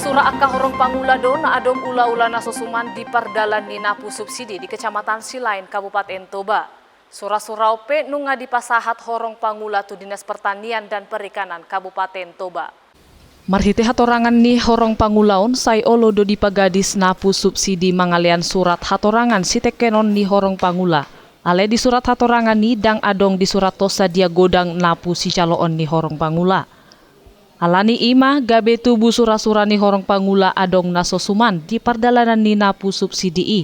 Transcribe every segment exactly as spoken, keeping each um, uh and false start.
Sura angka horong pangula do na adong ulaula na so suman di pardalan ni napu subsidi di Kecamatan Silaen, Kabupaten Toba. Sura-sura on pe nunga dipasahat horong pangula tu Dinas Pertanian dan Perikanan Kabupaten Toba. Marhite hatorangan ni horong pangula on, sai olo do dipagadis napu subsidi mangalean surat hatorangan sitengkenon ni horong pangula. Alai di surat hatorangan i ndang adong disurathon sadia godang napu sijaloon ni horong pangula. Alani i ma gabe tubu sura-sura ni horong pangula adong na so suman di pardalanan ni napu subsidi i.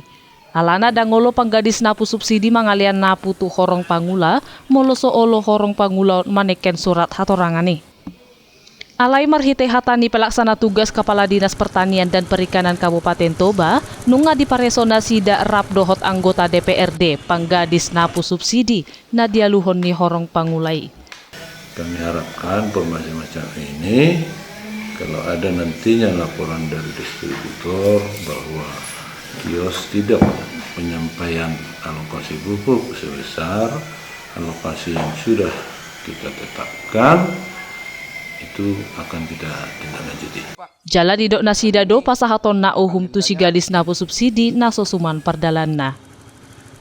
Alana ndang olo panggadis napu subsidi mangalean napu tu horong pangula, molo so olo horong pangula on manengken surat hatorangan i. Alai marhite hata ni pelaksana tugas Kepala Dinas Pertanian dan Perikanan Kabupaten Toba, nunga dipareso nasida rap dohot anggota D P R D panggadis napu subsidi na dialuhon ni horong pangula i. Kami harapkan informasi macam ini, kalau ada nantinya laporan dari distributor bahwa kios tidak penyampaian alokasi pupuk sebesar alokasi yang sudah kita tetapkan, itu akan kita tindak lanjuti. Jala didok nasida do pasahatonna uhum tu sigadis napu subsidi na so suman pardalanna.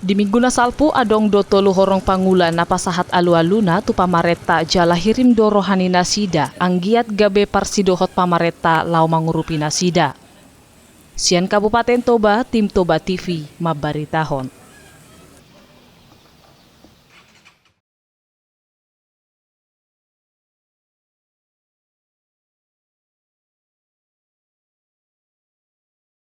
Di minggu na salpu adong do tolu horong pangula na pasahat alualuna tu pamarenta jala hirim do roha ni nasida anggiat gabe parsidohot pamarenta laho mangurupi nasida. Sian Kabupaten Toba, tim Toba T V mambaritahon.